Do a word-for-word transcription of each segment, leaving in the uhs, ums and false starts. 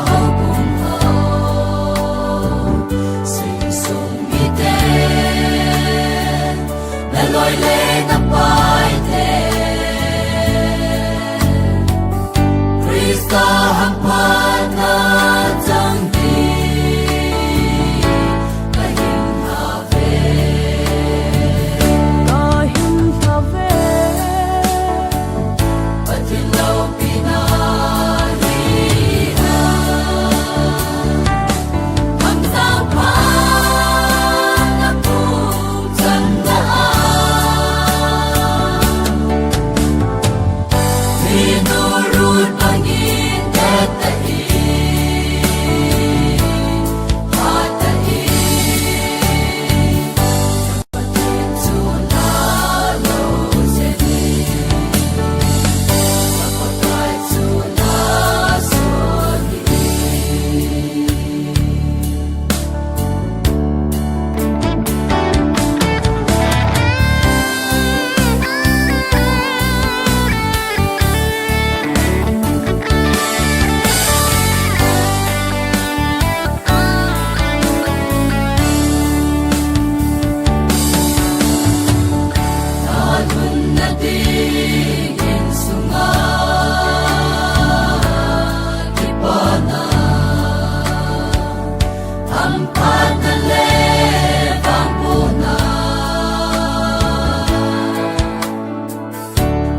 Houbung ho, sing sung mite, na loi le na paite, Krista hamphatna chang ding kahin ngah uve. Kahin ngah uve. Pathen loupina hi a, hamsang phat na pung channa a, minu Ruth bangin det ta hi, phat ta hi.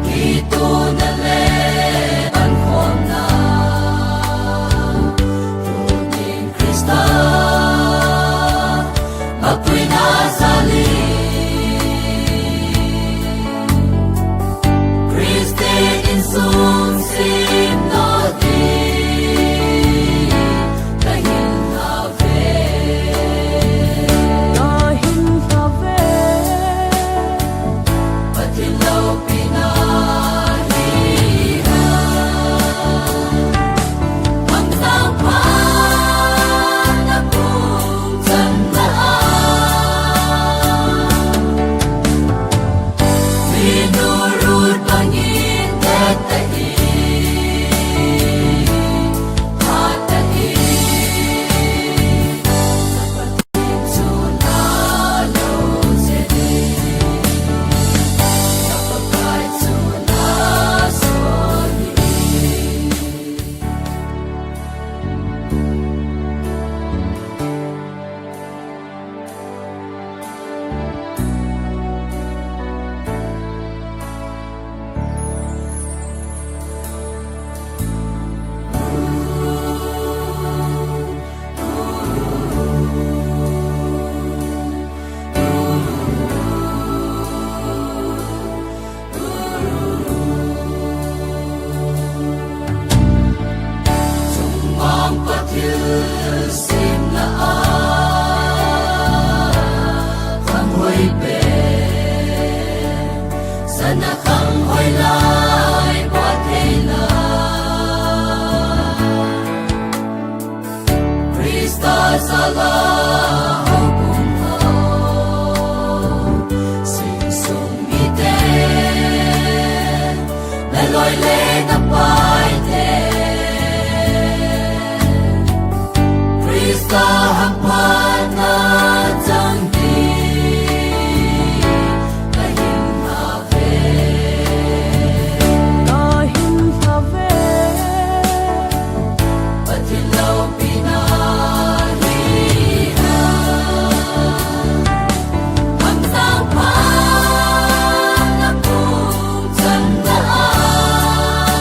Kituna le pankhomna, tunin Krista mapuina jal in, Christian insung simdoh ding kahin ngah uve. Kahin ngah uve. Pathen loupina hi a, hamsang phat na pung channa a, minu Ruth bangin det ta hi, phat ta hi. Chungmang Pathen simna a khanghoi pen, sana khanghoi lai Pathen a, Krista jal a houbung ho, sing sung mite, na loi le na paite, Krista hamphatna chang ding kahin ngah uve. Kahin ngah uve. Pathen loupina hi a, hamsang phat na pung channa a,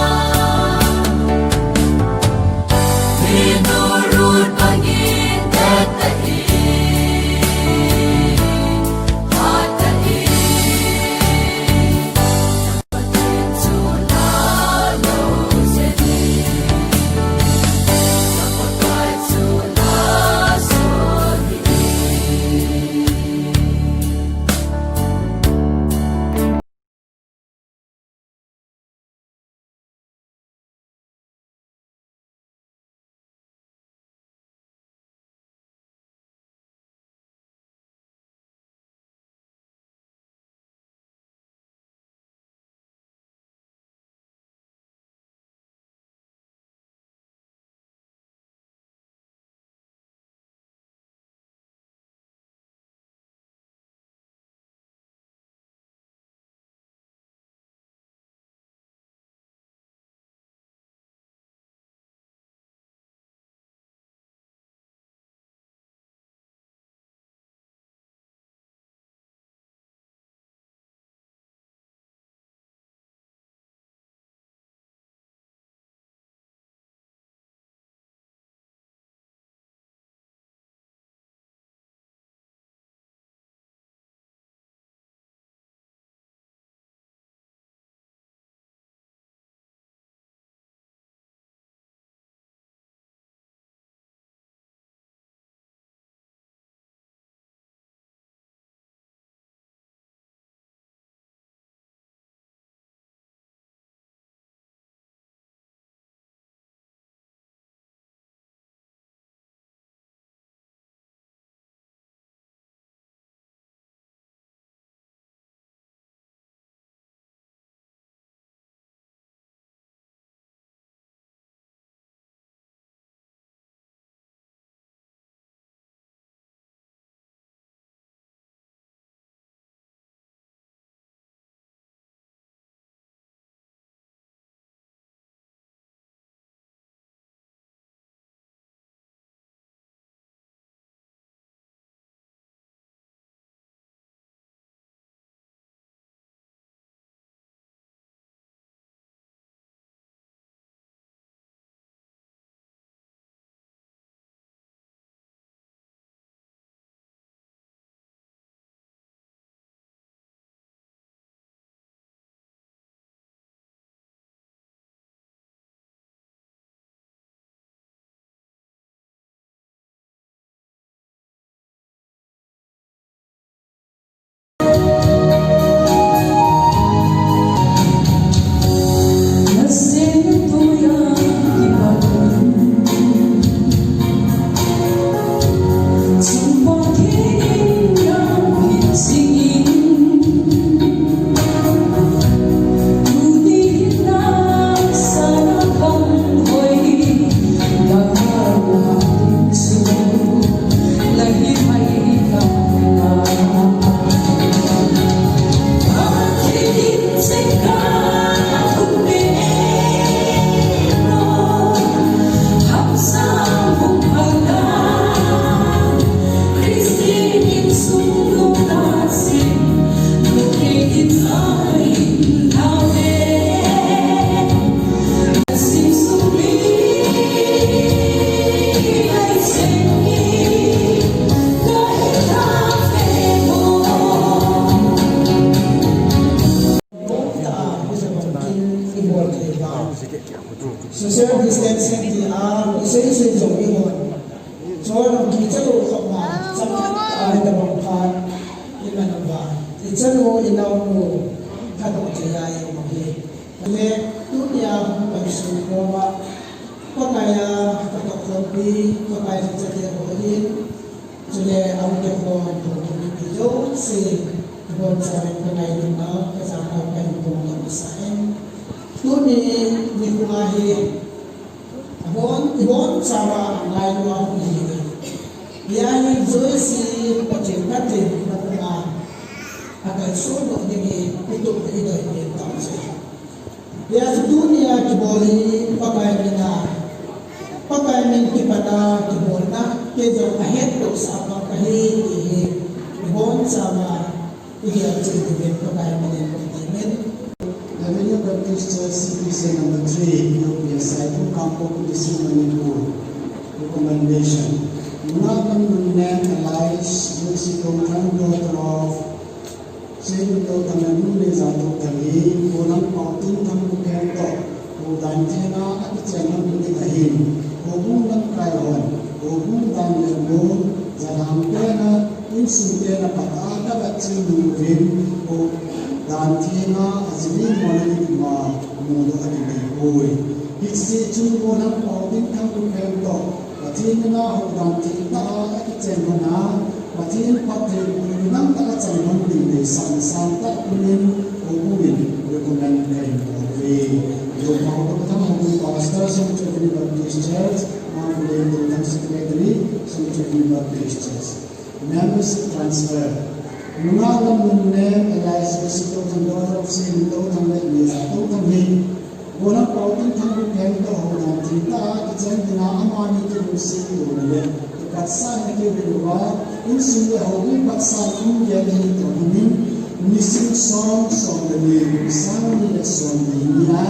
Social distancing ti a, isei sei jong i hon. Chon hung kicha lou khop ma, chang khat a hi tabang phat, i man uva. I chanu, i naonu, khat hung kicha a i um hi. Le, tunia hung pan sun koma, Pakai a, ka toh khompi, Pakai kicha te ho hin, Chule, a u te ho, hung kipe jouse, ibonchauvin ka ngailutna, ka jana ka hin pung lou masa in. Tuni, nikho a hi, abon, ibonchauva ngailu a hung hi. Hia hi jouse, Pathen, Pathen, na puma, akalson lou ding hi, i tup i doi pen tau se. Hia chu tunia kibol hi Pakai mina, Pakai min kipana kibolna, kei jong ahettohsah bang kahi ti hi, ibonchauva, igel cheh diuvin Pakai min in kipah in. Avenue Baptist Church, C P C number three, U P S I, Kangpokpi District, Manipur. Recommendation. Nungah Lamnunnem alias Josie Touthang, daughter of Seinuntouthang le Nu Neijatouthang hi, Gollhangpao Tinthang Bupheng toh, houdan thenga akichen lhon kit ahin, houbung lamkai hon, houbung dan le mun, jalhang tena, insung tena pat a, kavet ching uvin, houdan thenga, ajili mona kit ma, mudoh akinei poi. Hiche chun Gollhangpao Tinthang Bupheng toh, Pathen mina houdan thengtah a akichen lhon a, Pathen phattheibohna nangtah a chang lhon ding deisahna sangtah tunin houbung in recommend kahin bol uve. Doupao Touthang, Houbung Pastor, Sanctuary Baptist Church, Manglen Touthang, Secretary, Sanctuary Baptist Church. Membership transfer. Nungah Lamnunnem alias Josie Touthang, daughter of Seinuntouthang le Neijatouthang hi Gollhangpao Tinthang Bupheng toh houdan thengtah a kichen dinga amani kilungset tona le kipatsahna kivel uva, insung le houbung patsahna um gel ahi toh manin, nisim som, som le ni, kum sang ni le som ni nia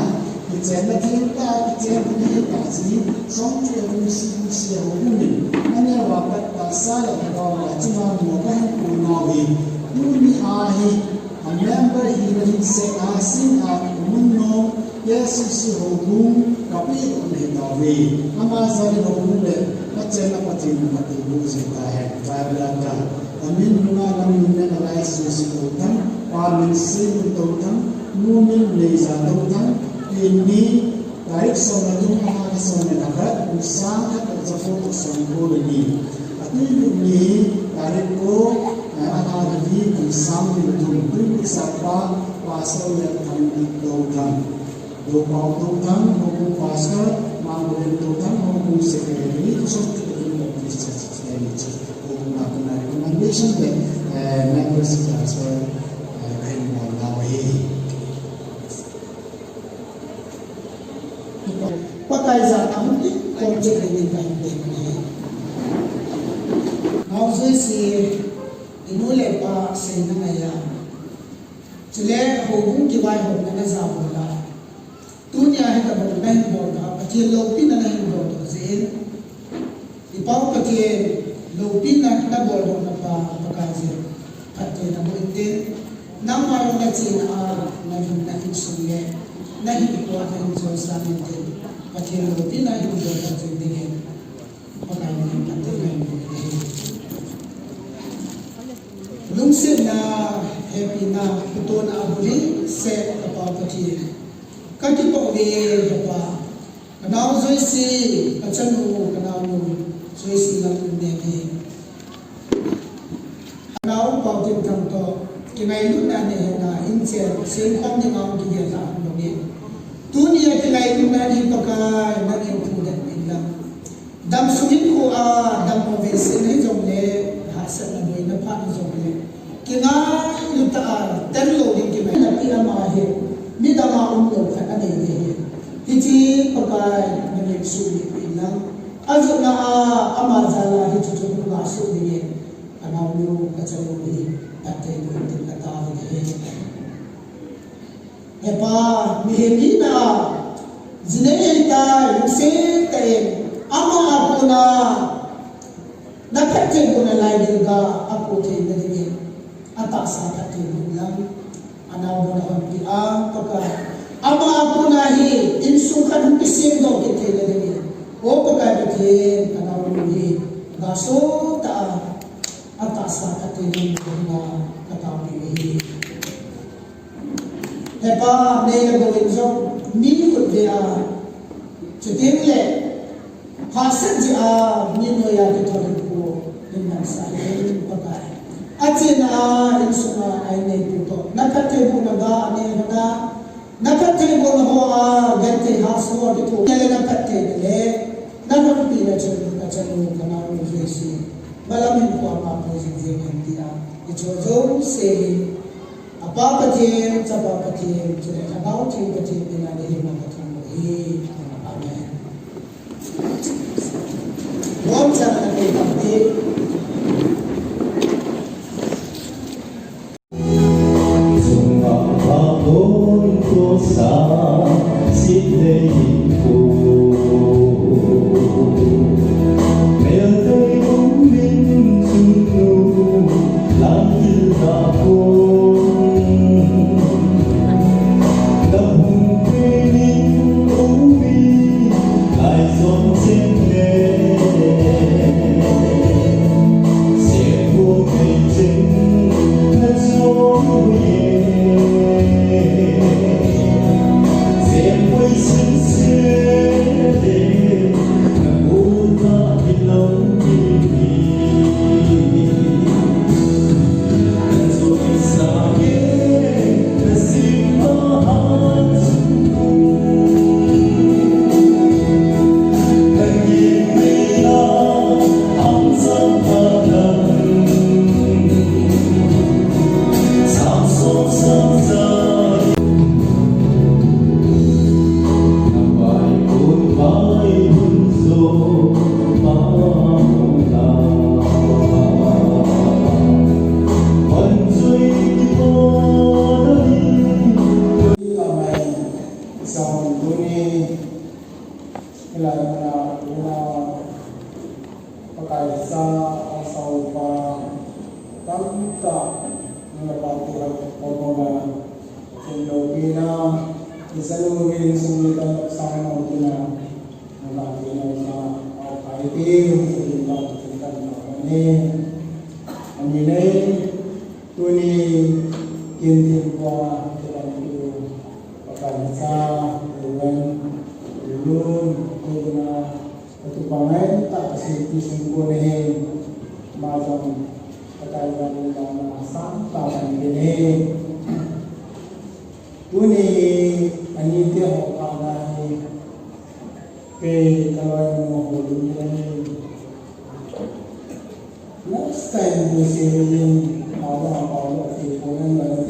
kichenna thengtah a kichen ding ahi tah jeh in, Sanctuary C B C houbung in aneo a pat tahsa le lhagao a chunga mo kahin pui nau hi, tuni a hi, a member hina lhingset a, sing a, Khonung K C C houbung kapeh u ahi tauve. Ama jal in houbung le achenna Pathen in phatthei boh jing tahen. Bible a kal. Amin, Nungah Lamnunnem alias Josie Touthang, pa min Seinuntouthang, nu min Neijatouthang, pen ni, tarik som le thum, lha som le khat, kum sang khat le ja ko toh som ko le ni. Atwi lut ni, tarik ko, eh, lha li, kum sang ni le thum, twi lut sapa, Pastor Letthang Touthang. Doupao Touthang, Houbung Pastor, Manglen Touthang, Houbung Secretary, Sanctuary Baptist Church, Houbung a kona recommendation le, eh, membership transfer, eh, kahin bol nau ahi. Pakai jana hung kikhom cheh dingin kahin tepna ahi. Nao Josie, inu le ipa seina ngai a. Chule houbung kivaihomna naja bol a. Tunia hitobang nahin bol a, Pathen loupina nahin bol a jeh in. Ipau Pathen loupina nabol doh na pa, Pakai jeh in phatthei naboh intin, nangma jong nachena a, nalhunna insung le, nahinkho a nahin cholsah intin, Pathen loupina hin bol jing dingin, Pakai min in phatthei nahin boh in ahi. Lungsetna, hepina, kitohna abul in seh ka Pa Pathen. Kakipah uve he Pa. Kanao Josie, kachanu, kanaonu, Josie Lamnunnem hi. Kanao Pao Tinthang toh, kingailutna nei henga, inchen, semkhom dinga hung kigel a hung lhung in. Tunia kingailutna nei Pakai, nangin thudem in lang. Damsung hinkho a, dammo vetsahna hijongle, hahsatna boina phat hijongle, kingailu tah a, tel lou ding kingaina pi ama hi, midang a umlou khat anei ding ahi. Hiche Pakai, namin suhmil peh in lang. Ajona a, ama jal a hiche chu hung ngah soh dingin, kanaonu, kachanu hi, phatthei boh intin kataovin ahi. He Pa, mihem hina a, jinei ahitai, lungset tah in, ama a kona, naphattheibohna lai ding ga, apoh theina dingin, atahsa phatthei boh in lang, anao bon ahon peh a, Pakai. Ama a kona hi, in Insung khat hung kisem doh kit theina dingin, O Pakai Pathen, ka naonu hi, ga sot tah a, atahsa khat in nang hina ka taopeh u ahi. Hepa, nei le gou in jong, mi khut ve a, chuteng le, hahsat jeh a, mi noiya kithol hinkho, in mansa in Pakai. Achena a, insung a, a inneipu toh, na phattheibohna ga anei hon a, na phattheibohna ho a, genthei hahsa ho a kithopi le na phattheina le, na lhonpina chun, ka chanu, ka naonu jouse, malam hinkho a ma pui jing jing hen tia, hiche jouse hi, Apa Pathen, Chapa Pathen, chule Lhagao Theng Pathen mina dei hima ka thum u ahi. Amen. Bom chang na pe pam te. Pakai sa, a saupa, tamtah, nangpa ti ha, ko ko ba, chen lo pi na, isa lo pi sung ni tam sang mo pi na, nangpa ti na sa, a pai ti, sung ni tam, sung tam na ni, ani nei, tuni, kin tin kwa, ti tam tu, Pakai sa, Reverend, Lun, Lun, Katupa ngaitah a seipeh sung kon ahi, ama jong Pakai jal in jana sangtah a kan pen ahi. Tuni ani te ho kana hi, kei ka loinu ho lum ahi. Last time ni seipeh in, ama jong ama jong seipeh in.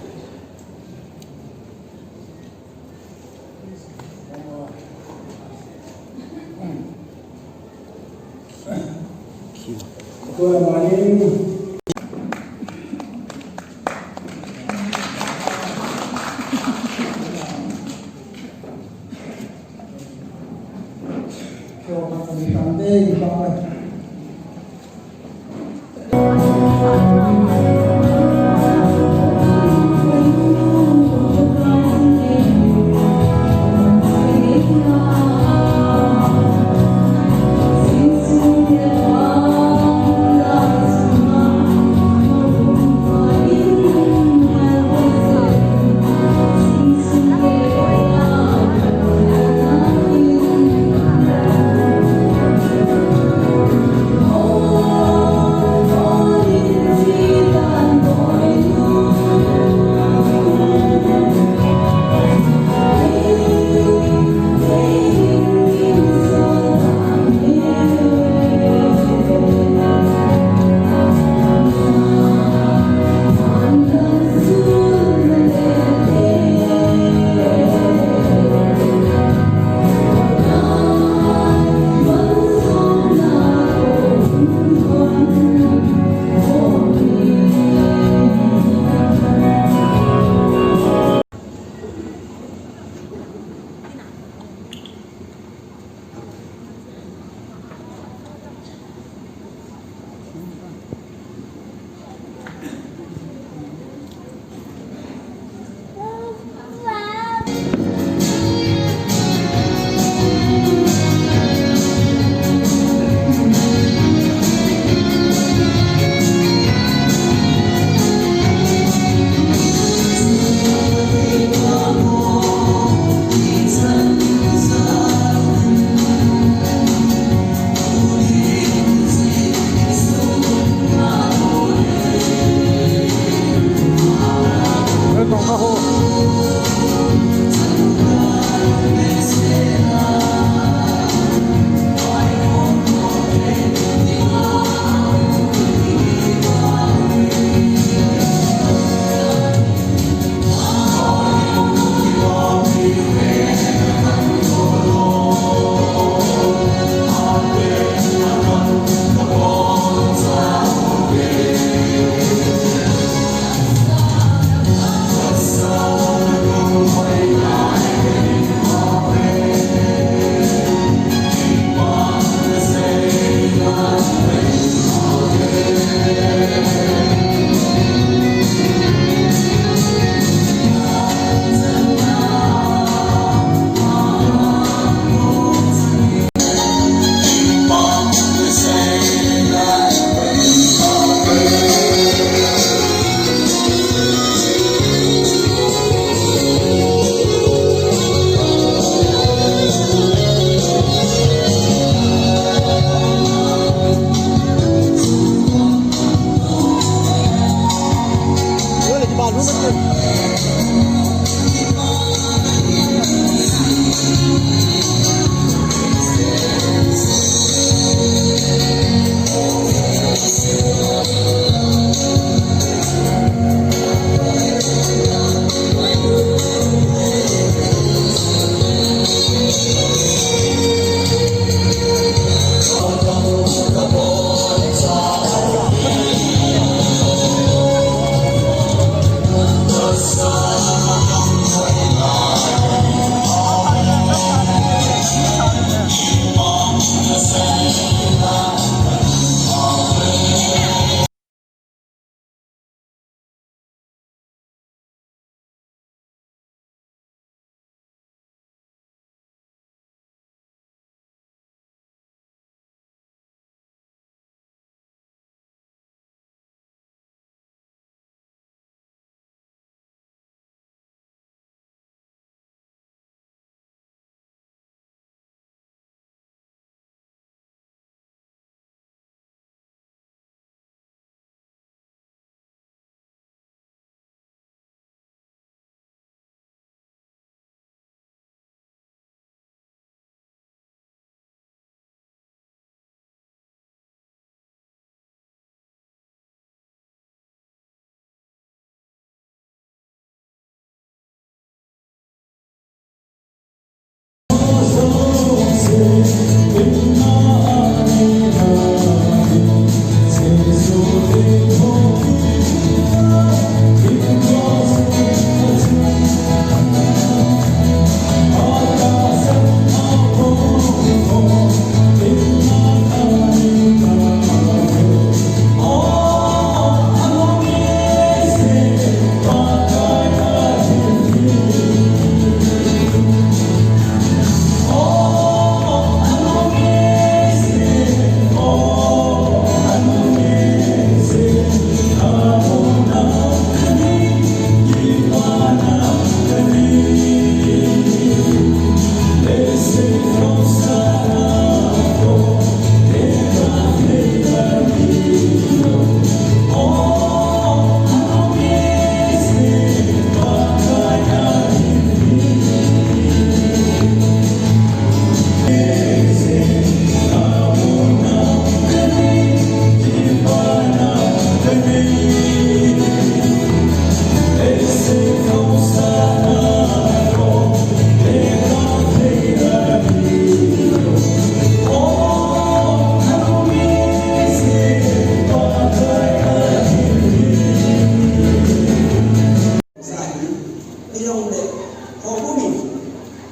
Houbung in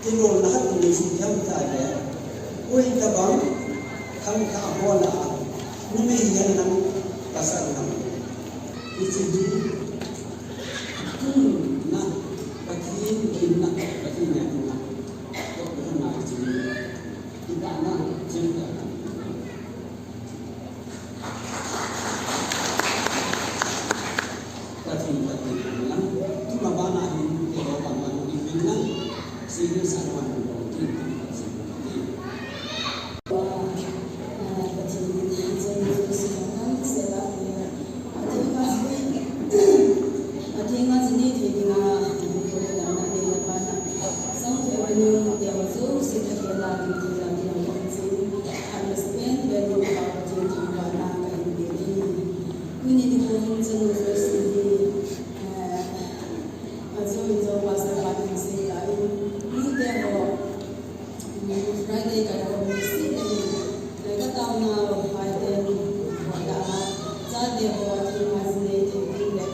kilolna khat in isim them tah le, koi tabang khangthah hol a, numei hihen lang, pasal lang. Hiche hi, tuna, Pathen ginna, Pathen ginna, toh na hiche hi, ibana, jeng ta. Pathen, Pathen, nang, tuma bana hin, te lo bana hin, nang, singil sa man, tin, tin, tin. Tuni nikho hin chanu Joyce hi, eh, ajo in jo pastor pa in sei ta in, mite ho, mm, Friday ka ho ni si in, eh, ka taona ho Friday ho da, chate ho a thil ma si nei thei ding le,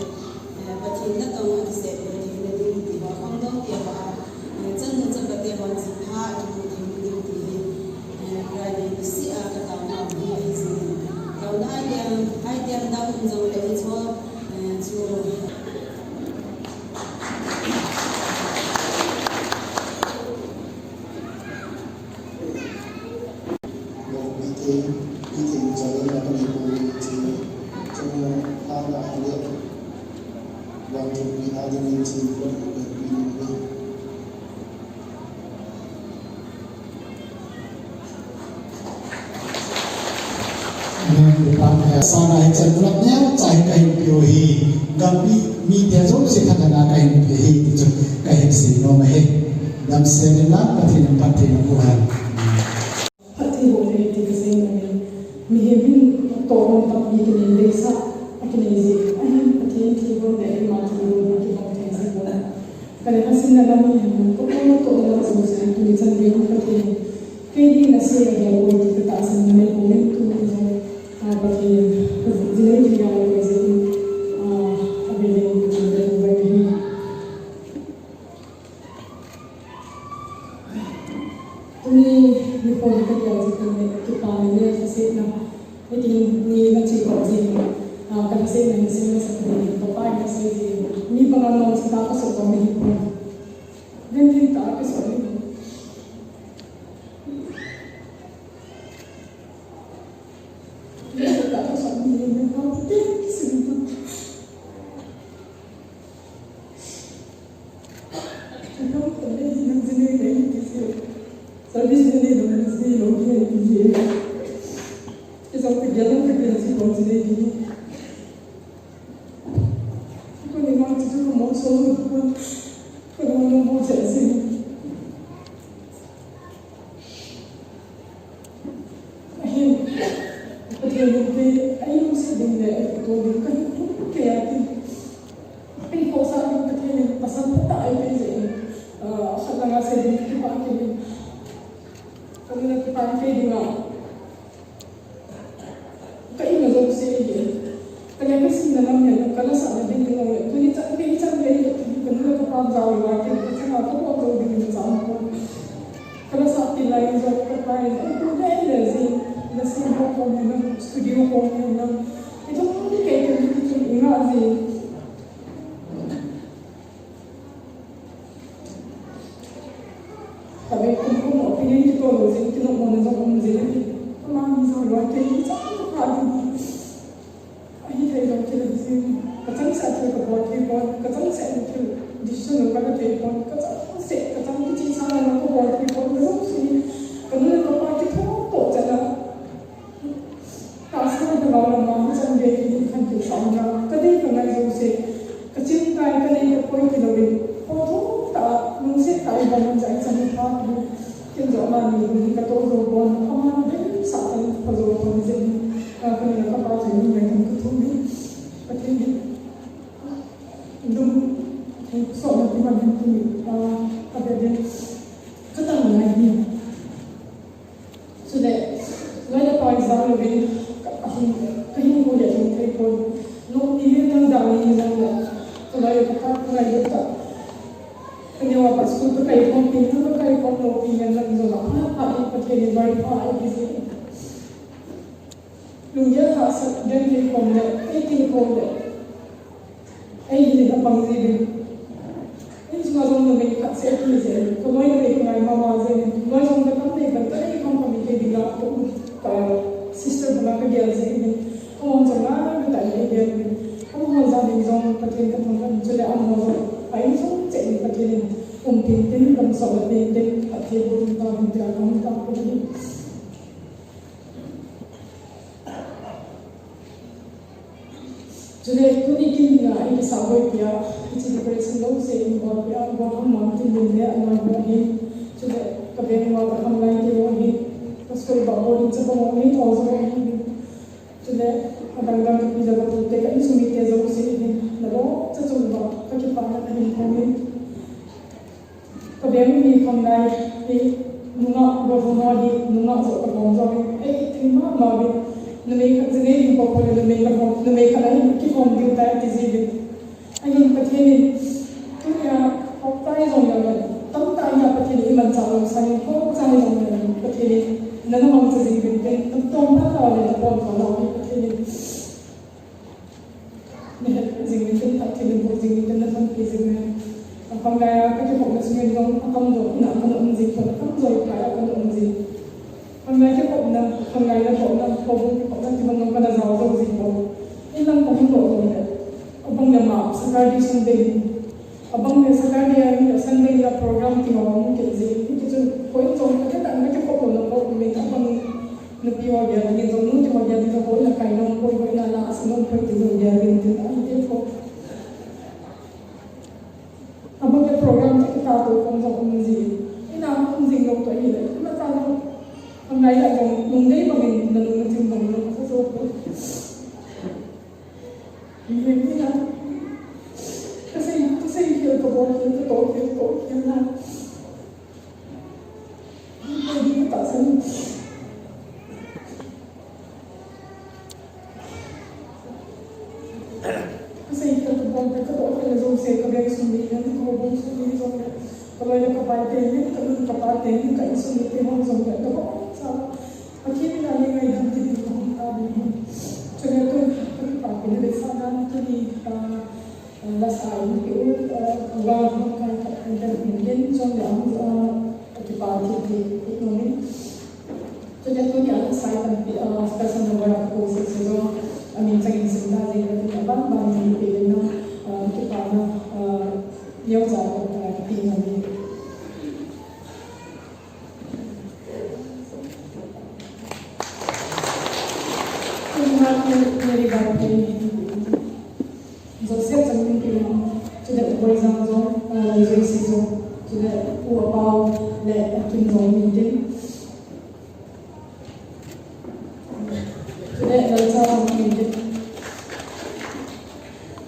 eh, Pathen natong a kisei thei na ding ti ho, khangdong ti ho a, eh, chanu chapa te ho chi pha a kimu thei ding ti hi, eh, Friday ni si a ka taona hi ahi jing. Taona ai tiam, ai tiam da um jong le i cho, eh, chu. Amen. Tupa, eh, sana hi chan lap neo cha hi kahin peh u hi, gammi mite jouse khatna kahin peh u hi, ti chu kahin sei nom ahi. Damsel in lang, Pathen in phatthei naboh hen. Phatthei boh hen ti kasei nom e. Mihem hin tohgon tampi kinei, deisah akinei jeh in, ahin Pathen thilgon le eima thilgon akibang thei jeh in. Kale kasimna lam hi, ka pona tohgon jouse, tuni chan gei hin Pathen kei ding nasei ahi bou ti katahsan nanei bou in tuni jong, ah, Pathen, ka jinei thei a koi jeh in, ah, avel in ka chun ka uvai ahi. Tuni nikho hi ka gel jeh in kipa le lhasetna. Hitin ni na che toh jeh in, ah, ka lhasetna hin sei masa ka ding in, ka pa in ka sei jeh in. Mi banga nom sa tah ka soh bang ahi pon. Genthei tah a ka soh ahi. Ahin, Pathen in kei, ei lungset ding le, ei kitoh ding, kahin lhung kei a tin. Ei khohsah ding Pathen in pasal phatah eipeh jeh in, ah, khat langa sei ding kipah kei in. Ka nunga kipah kei ding a. Ka ima jouse hi. Kale kasimna lam hi, ka lasah na ding ding le. Tuni chan gei, chan gei, ka nu le ka pa jao le, ka changa ka bol jou ding in chang ko. Ka lasah til lai jong ka pa in, eh, tu le le jin, na sim ho ko ni na, studio ko ni na. Ito ni kei ke ni ki nga jin. Kave kum kum opinion kitoh lou jeh in, kinopmo na jong um jeh in, ama ni jong loi kei in chang ka ding. Ahithei lou thil ahi jeh in, ka changseh a thil ka bol thei pon, ka changseh a thil decision lou ka la thei pon, ka changseh, ka chang kicheh sanga lou ka bol thei pon, ka jong si, ka nu le ka pa kithoh toh chan a. Tahsa le ka vang lam a, hichan gei hi khan kil sa um na, ka dei ka ngai jouse, ka chim kai, ka nei ka poi ti louvin, photo tah a, lungset tah a i bol lam jeh a i chan hi pha hi, ken jong ama ni hi ka toh jou pon, ama ni dei sah chan pha jou pon jeh in, ka, ka nu le ka pa chu ni ngai thum ka thum hi, Pathen hi, lum, thei sot na ti man hin ti, ah, ka be den, ka tang ngai hi. Chule, loi le pai jang louvin, ka, ka hing, ka hing ko le hing thei pon. Lung ni le dang dang ni jang le. Ka loi le ka pa ka ngai le ta. Ka neo a pa Su ka kai khom tin, ka kai khom lou tin, nang jong a pha pha in Pathen in bai pha in ti ji. Lunggel hahsat den tin khom le, ei tin khom le. Ei hin a pang ji bin. Ei chunga jong numei khat seh ti ji. Ka loi numei ka ngai mama ji. Loi jong ka tam nei ban ka ei khom khom in kei dinga ka um ka sister banga ka gel ji bin. Ka hon jong a ka ta nei gel bin. Ka hon jong in jong Pathen ka thangvah in chule amaho jong. Ai jong che in Pathen in um tin tin, damsel a tin tin, Pathen bu tin ta hin tia ka hon ta ka ni. Chule tuni kin dinga i kisa boi pia, hiche decoration jouse in bol pia, bol ham mang tin din le anoi bol hin. Chule ka veng uva ka khanglai te ho hin, ka school bang bol hin, chapang ho hin, ol jong ho hin. Chule adang dang ka pi le ka pu te, ka insung mite jouse hin, nalom cha chung uva ka kipana ka hin phong in. Ka veng mi khanglai hi, nungah, ka vung ho hi, nungah joh ka vung joh hi, ei, thim mama hi, numei khat jing ei ding po po le, numei ka vung, numei khat a hi, kivung diu tai ti ji hi. Ahin Pathen in, tunia, hok tai jong le, tam tai nia Pathen in, i manchah lou sang in, hok tai jong le, Pathen in, nana mangcha jing uvin tin, na tom pha tau le, na pon tau le, Pathen in. Nahet jing uvin tin, Pathen in boh jing uvin tin, nathangpi jing uvin. Khanglai a ka kikhopna sungin jong, akam jong, ina kana um jing pon, akam jong ikai a kana um jing. Khanglai kikhopna, khanglai na khopna, houbung kikhopna, kibang jong kana jao jou jing pon. Inlang ka hung doh jong le. Abang le ma, Saturday, Sunday. Abang le Saturday a, Sunday a program kihong kit jing. Hiti chun, koi jong, ka kitan, ka kikhop lou na khop, mi abang Nupi ho dia, ni jong nu ti ho dia, ni jong hoi na kai nom poi, hoi na la asa nom poi, ti jong dia, ni ti na, ni ti ho. Abang ke program te kita to kong jong um ji. Ina um jing jong to hi le, na ta jong. Khanglai la jong, nung dei bang in, na nung na chim bang in, na sa so poi. Ni ni na. Ka sei, ka sei khel, ka bol khel, ka to khel, ka to khel na. Lasa in ki u, eh, program hung kai khat kan kan hung din, chom le ang, eh, kipa thi thi, thi nom in. Chule tuni a lasa tampi, eh, special number a ko se se jong, amin chang in sim ta jing ka tin abang bang in pe din na, eh, kipana, eh, neocha, eh, kipe nom in. Joseph Changminpi, chule U Boijang jong, ah, J C jong, chule U Apao le Akim jong min tin. Chule Lalcha jong min tin.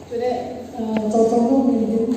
Chule, ah, Chawchawng jong min tin.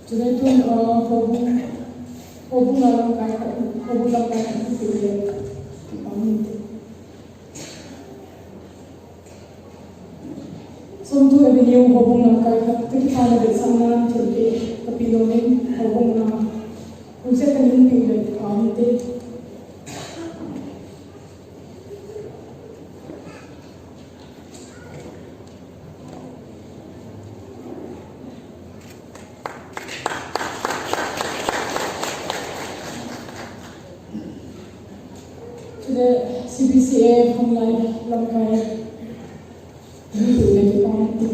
Chule tun, uh, houbung, houbung a lamkai khat, houbung lamkai khat hung peh le, um, Somthu Avenue houbung lamkai khat, ka kipana vetsahna thilpeh ka pe nom in, houbung a, hung set ka hung peh le, um, te. C B C A Home Life lamkai. Ni tu le ki pang tu.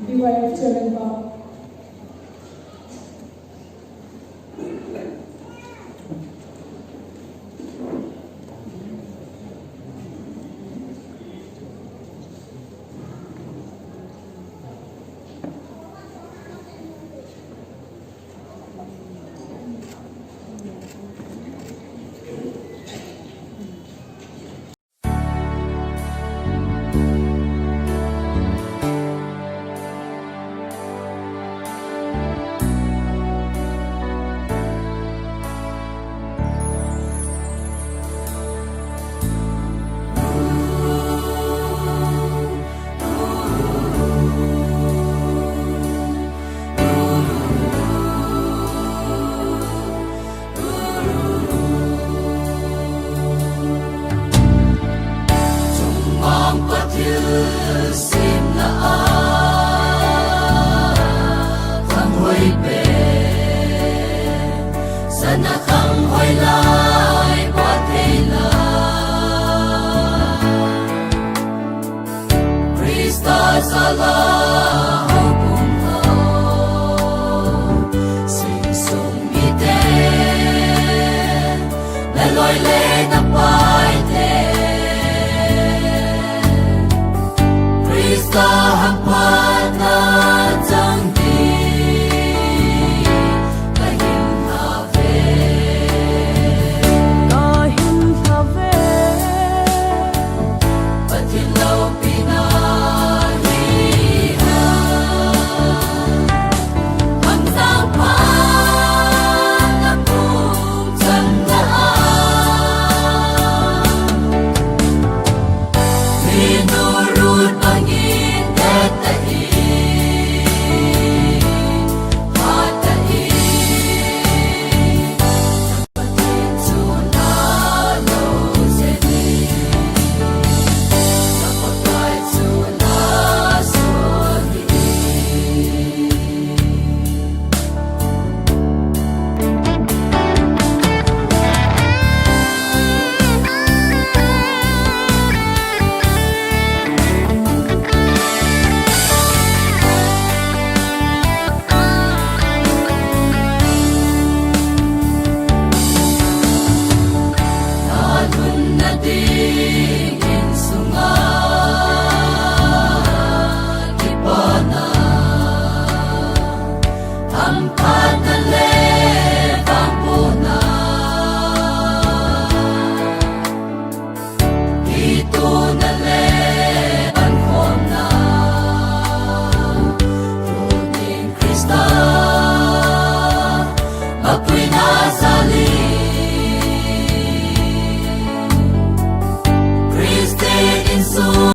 B Y F Chairman pa. Chungmang Pathen simna a khang hoi pen, sana khang hoi lai pa thei la. Krista jala